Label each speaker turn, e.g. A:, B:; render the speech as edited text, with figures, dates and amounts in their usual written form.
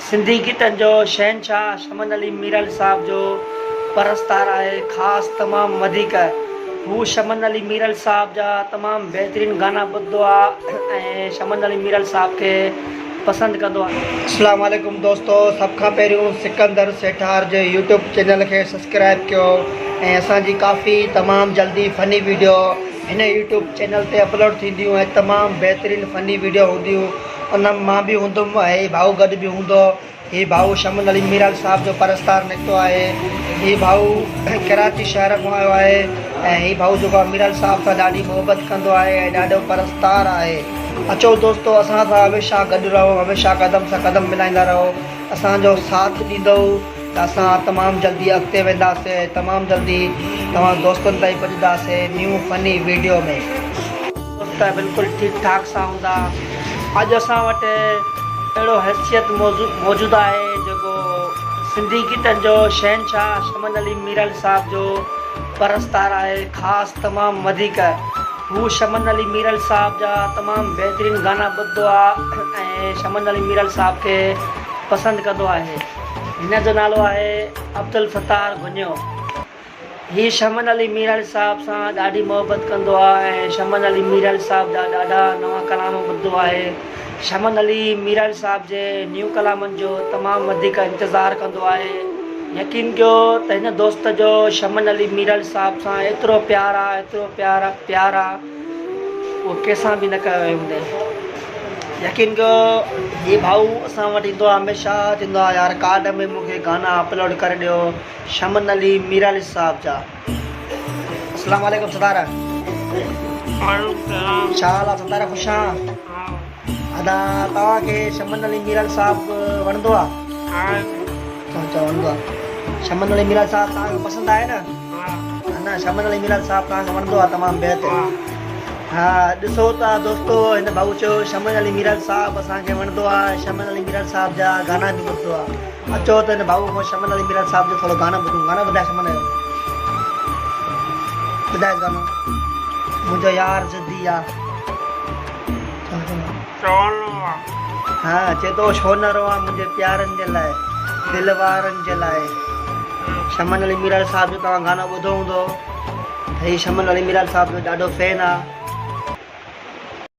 A: سنڌي گيتن جو شهنشاهه شمن علي ميرل صاحب جو پرستار آهي خاص تمام وڌيڪ هو شمن علي ميرل صاحب جا تمام بهترين گانا ٻڌندو آ ۽ شمن علي ميرل صاحب کي پسند ڪندو آ.
B: اسلام عليڪم دوستو سڀ کان پهريون سڪندر سيٺار جي يوٽيوب چينل کي سسڪرائب ڪيو ۽ اسان جي ڪافي تمام جلدي فني ويڊيو هن يوٽيوب چينل تي اپلوڊ ٿينديون ۽ تمام بهترين فني ويڊيو هونديون ان مان به هوندم ۽ هي ڀائو گڏ به هوندو. هي ڀائو شمن علي ميرال صاحب جو پرستار نڪتو آهي. هي ڀائو ڪراچي شهر کان آيو آهي ۽ هي ڀائو جيڪو آهي ميرال صاحب سان ڏاڍي محبت ڪندو آهي ۽ ڏاڍو پرستار آهي. اچو دوستو اسان سان هميشه گڏ رهو هميشه قدم سان قدم ملائيندا رهو اسان جو ساٿ ڏيندؤ ته اسان تمام جلدي اڳتي وينداسين ۽ تمام جلدي توهان دوستن تائين پڄنداسين نيو فني ويڊيو ۾.
A: دوست بلڪل ٺيڪ ٺاڪ سان هوندا. اڄ اسان وٽ اهڙو حيثيت موجود آهي جيڪو سنڌي گيتن جو شهنشاهه شمن علي ميرل صاحب جو پرستار آهي خاص تمام وڌيڪ هو شمن علي ميرل صاحب جا تمام بهترين گانا ٻڌندو آ ۽ شمن علي ميرل صاحب کي پسند ڪندو آهي هن جو نالو آهي عبدالستار گهنيو. هي شمن علي ميرالي صاحب سان ڏاڍي محبت ڪندو آ ۽ شمن علي ميرالي صاحب جا ڏاڍا نوان ڪلام ٻڌندو آهي. شمن علي ميرالي صاحب جي نيو ڪلامن جو تمام وڌيڪ انتظار ڪندو آهي. يقين ڪيو ته هن دوست جو شمن علي ميرالي صاحب سان ايترو پيار آ ايترو پيار پيار آ اهو ڪنهن سان به نه ڪيو ويو هوندي.
B: يقين ڪيو هي ڀائو اسان وٽ ايندو آ هميشه چوندو آ يار ڪارڊ ۾ مون کي گانا اپلوڊ ڪري ڏيو. شمن علي ميرالي صاحب جا. اسلام عليڪم ستار.
C: وعليڪم سلام.
B: ڇا حال آ ستار خوش آن.
C: ها.
B: ادا توهان کي شمن علي ميرالي صاحب وڻندو آ.
C: ها.
B: اچا وڻندو آ. شمن علي ميرالي صاحب توهان کي پسند آهي نه.
C: ها.
B: نه شمن علي ميرالي صاحب توهان کي وڻندو آ تمام بهتر.
C: ها.
B: ها ڏسو ته دوستو هن ڀائو چيو شمن علي ميرالي صاحب اسان کي وڻندو آ شمن علي ميرالي صاحب جا گانا به ٻڌندو آ. اچو ته هن ڀائو کان شمن علي ميران صاحب جو ٿورو گانو ٻڌون گانو ٻڌاء شمن جو ٻڌائس گانو منهنجو يار ضدي آ ها چي ٿو ڇو نه روان منهنجي پيارن جي لاء دل وارن جي لاء شمن علي ميران صاحب جو توهان گانو ٻڌو هوندو هي شمن علي ميران صاحب جو ڏاڍو فين آ.